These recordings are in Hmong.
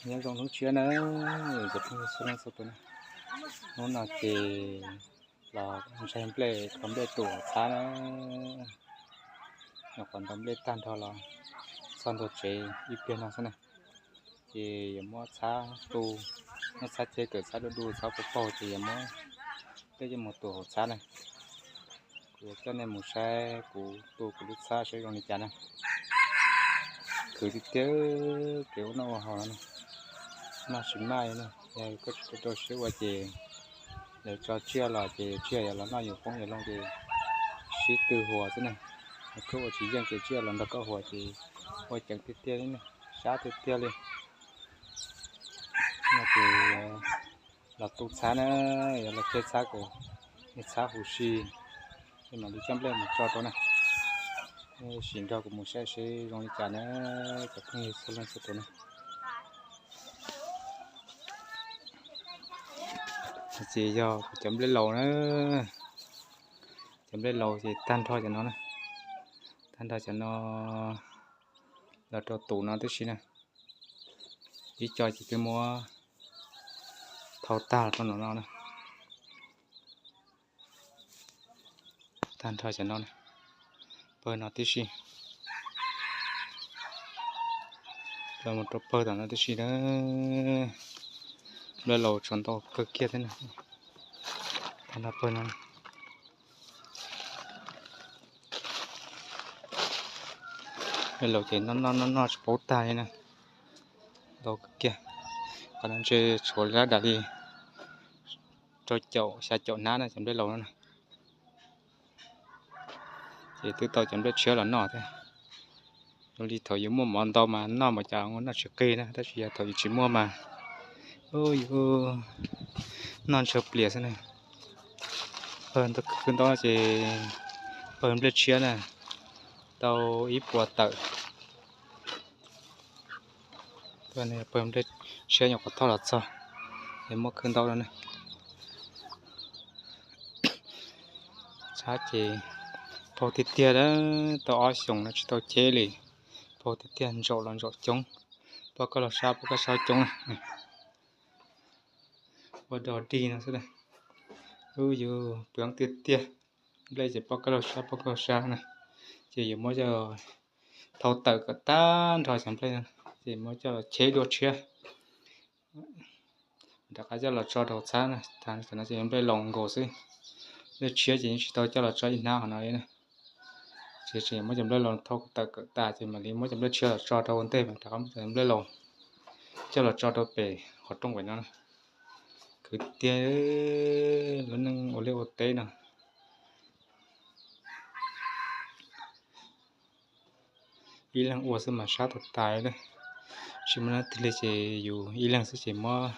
Nyob zoo hnub tshiab na, cov phooj ywg txhua leej txhua tus na. Hnub no ces los ntsaig nplej kho nplej tus hauv txhab na. Nyuam qhuav ntaus nplej tag nrho los txog ntua tsev ib pliag no xwb na. Ces yuav muab txhab tu, muab txhab ceg kawm txhab du du txhab puv paug ces yuav muab nplej coj mus tus hauv txhab na. Kuv yuav coj nej mus saib kuv tu kuv lub txhab saib zoo li cas na. Khwv tiag tiag, kev ua noj ua haus no, noj tsis maj li na. Yog koj tsis rau siab ua ces lawv tso tsiaj los ces tsiaj yuav los noj yus qoob yus loo ces sib tw huas xwb na. Yog koj ua tsis yeej ces tsiaj los nrog koj huas ces ua ceev tiag tiag li na, sab tiag tiag li. No ces los tu txhab na, yuav los ceg txhab kawm, ceg txhab huv si, ces mam li coj nplej mus tso rau na. Sim nrog kuv mus saib seb zoo li cas na, cov phooj ywg txhua leej txhua tus na. Ces yog kuv cov nplej laus na, cov nplej laus ces tag nrho cov no na, tag nrho cov no los rau tus no tib si na. Ib co ces twb muab thau tag rau no no na. Tag nrho cov no, pawg no tib si, los mus rau pawg tom no tib si na. Nplej laus tshuav ntau kawg kiag thiab na. Tag nrho pawg no, nplej laus ces noj noj noj noj tsis paub tag li na. Ntau kawg kiag, qhov no ntshe tshuav lab dam li rau caum xya caum hnab na cov nplej laus no na. Ces twb tau cov nplej tshiab los noj thiab. Zoo li thaum yus muaj mov ntau mas noj mas cas ua noj tsis qig na, tab sis yog thaum yus tsis muaj mas, u, yus noj ntshaw plias xwb na. Pawg ntau ces pawg nplej tshiab na, tau ib puas tawm. Pawg nplej tshiab nyuam qhuav thauj los txog, es muaj khwv ntau no na. Txhab ces paug tiag tiag, tau ob xyoos no tsis tau cheb li. Paug tiag tiag, ntsaum los ntsaum coob, poj koj los sab poj koj sab coob na. Ua dog dig no xwb. Ub, yus peev tiag tiag, nplej ces poj koj los sab poj koj los sab na, ces yus muab coj thau tawm kom tag nrho cov nplej no, ces muab coj los cheb dua tshiab, rov qab coj los tso rau txhab na. Cov no ces nplej laus nkaus xwb, nplej tshiab ces yeej tsis tau coj los tso ib hnab qhov no li na. Ces tseem muab cov nplej laus thau tawm kom tas ces mam li muab cov nplej tshiab los tso rau ua ntej, rov qab muab cov nplej laus coj los tso rau pem qhov rooj pem no. Khwv tiag, lub neej ua liaj ua teb no. Ib leeg ua xwb mas sab tas tas li. Tsis muaj leej twg li ces yus ib leeg xwb ces muab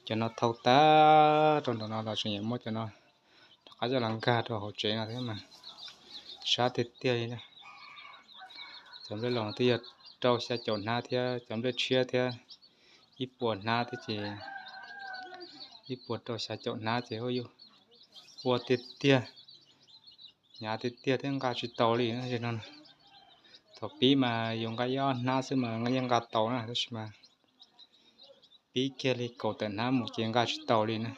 cov no thau tag rau nram no los tseem muab cov no rov qab coj los nkag rau hauv tsev no thiab mas sab tiag tiag li na. Cov nplej laus twb yog rau xya caum hnab thiab, cov nplej tshiab thiab ib puas hnab thiab ces ib puas rau xya caum hnab ces ua tiag tiag, hnyav tiag tiag thiab nqa tsis tau li no. Thaum pib mas yus nqa ib ob hnab xwb mas yeej nqa tau na, tab sis mas pib kiag li kaum tawm hnab mus ces nqa tsis tau li na.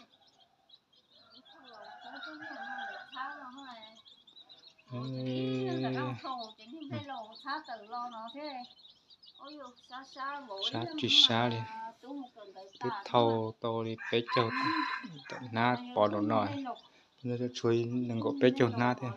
Sab tsis sab li, twb thau tau li peb caug tawm hnab pov nraum no, tshuav nees nkaum peb caug hnab thiab.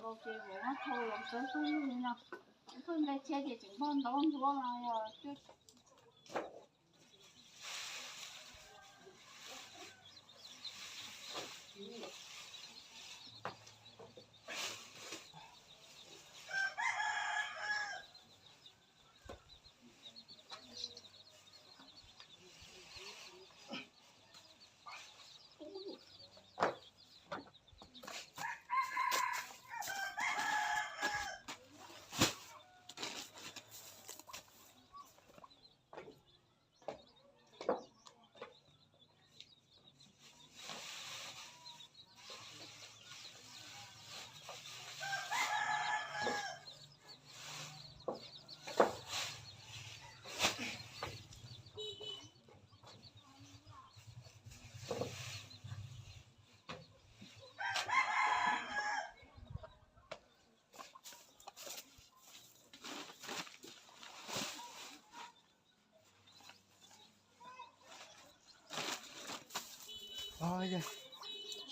Os,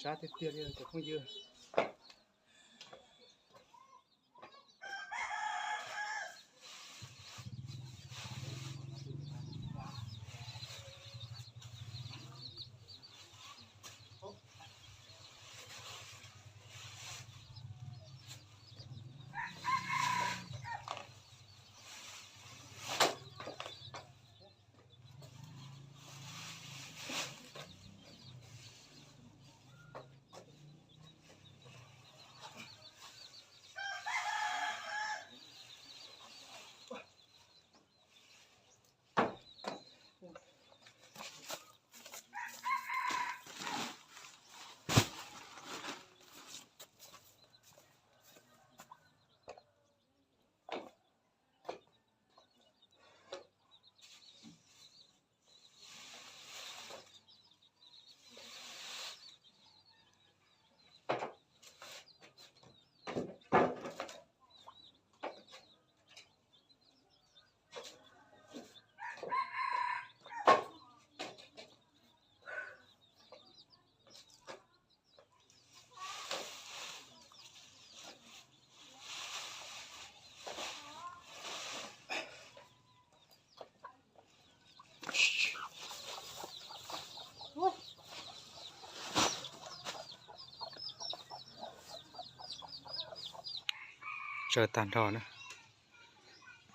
sab tiag tiag li cov phooj ywg. Tsawg tag nrho na.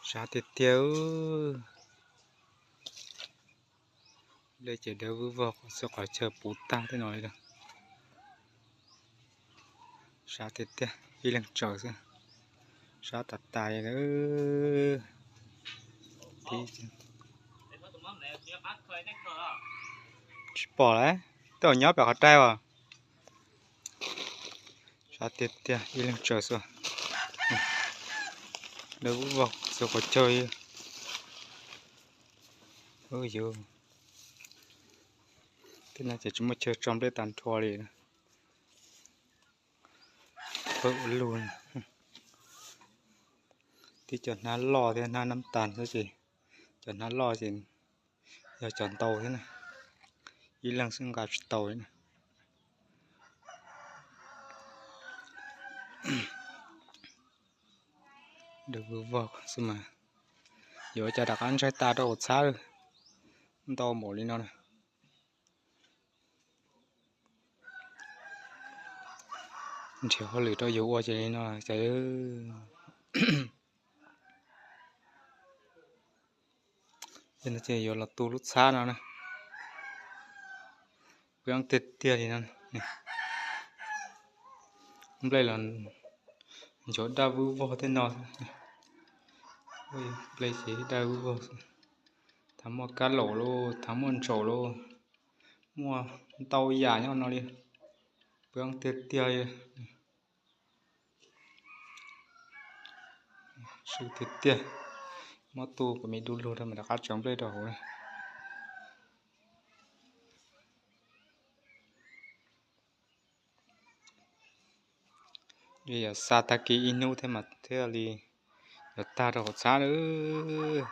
Sab tiag tiag. Dej ces dawb vog xwb, qhov chaw puv tag tej no li. Sab tiag tiag, ib leeg tsaws xwb. Sab tas tas li. Tsis pom lawm, tej zaum nyob pem qhov rai as. Sab tiag tiag, ib leeg tsaws xwb. Dawb vog xwb qhov chaw. Ub yuv, tej no ces tsis muaj chaw tso nplej tag nrho li. Pawg ua lug, tib cov hnab loj thiab hnab nab tas xwb ces, cov hnab loj ces yog cov ntau thiab na, ib leeg xwb nqa tsis tau li na. Dawb vog xwb mas, yuav ua cas rov qab ntsaig tas rau hauv txhab, ntau npaum li no na. Nrhiav hauj lwm rau yus ua ces li no cas. Ces yuav los tu lub txhab no na. Peb tiag tiag li no. Nplej los nchuav daj vwj vog tej no. Nplej ces daj vwj vog. Thav muaj kab laum lauj, thav muaj ntsaum lauj, muaj ntau yam nyob no li. Peb tiag tiag li. Sab tiag tiag, muab tu kom me du lug rau mam rov qab tso nplej rau hauv. Yuav xa tag kis ib hnub thiab mas thiaj li yuav tag rau hauv txhab lawm.